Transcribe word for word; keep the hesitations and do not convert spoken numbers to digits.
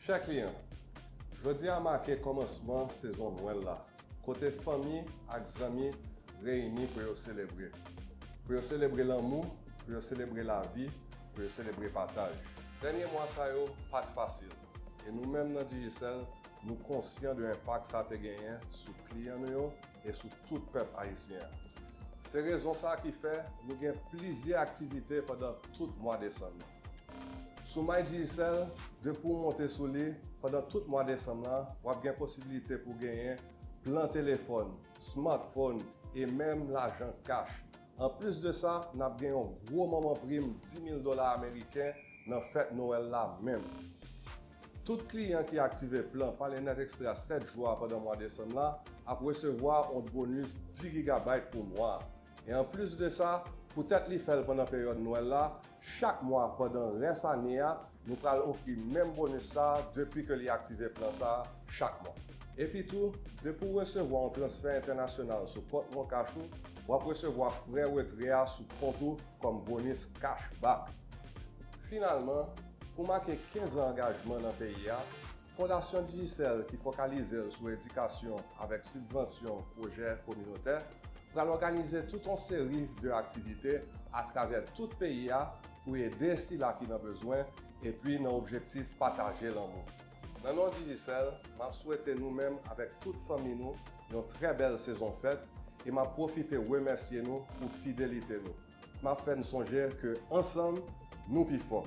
Chè kliyan, jodi a make kòmansman sezon Nwèl la, kote fanmi ak zanmi reyini pou yo selebre. Pou yo selebre lanmou, pou yo selebre lavi, pou yo selebre pataj. Dènye mwa sa yo pa t fasil, e nou menm nan Digicel, nou konsyan de enpak sa te genyen sou kliyan nou yo e sou tout pèp ayisyen an. Se rezon sa ki fè nou gen plizyè aktivite pandan tout mwa desanm nan. Sou My Digicel, depi w monte sou li, pandan tout mwa desanm lan, w ap gen posibilite pou w genyen plan telefòn, smartphone e menm lajan kach. Anplis de sa, n ap gen yon gwo manman prim dis mil dola ameriken nan fèt Nwèl la menm. Tout kliyan ki aktive plan Pale Nèt Extra sèt jou a pandan mwa desanm la ap resevwa yon bonis dis gigabayt pou mwa a. E anplis de sa, poutèt li fè l pandan peryòd Nwèl la, chak mwa pandan rès ane a, nou pral ofri menm bonis sa a depi ke li aktive plan sa a chak mwa. Epi tou, depi w resevwa yon transfè entènasyonal sou kont MonCash ou, w ap resevwa frè retrè a sou kont ou kòm bonis cashback. Finalman, pou make kenz an angajman nan peyi a, Fondasyon Digicel ki fokalize l sou edikasyon avèk sibvansyon pwojè kominotè pral òganize tout yon seri de aktivite atravè tout peyi a pou ede sila ki nan bezwen epi nan objektif pataje lanmou. Nan non Digicel, m ap swete nou menm avèk tout fanmi nou yon trè bèl sezon fèt e m ap pwofite remèsye nou pou fidelite nou. M ap fè n sonje ke ansanm, nou pi fò.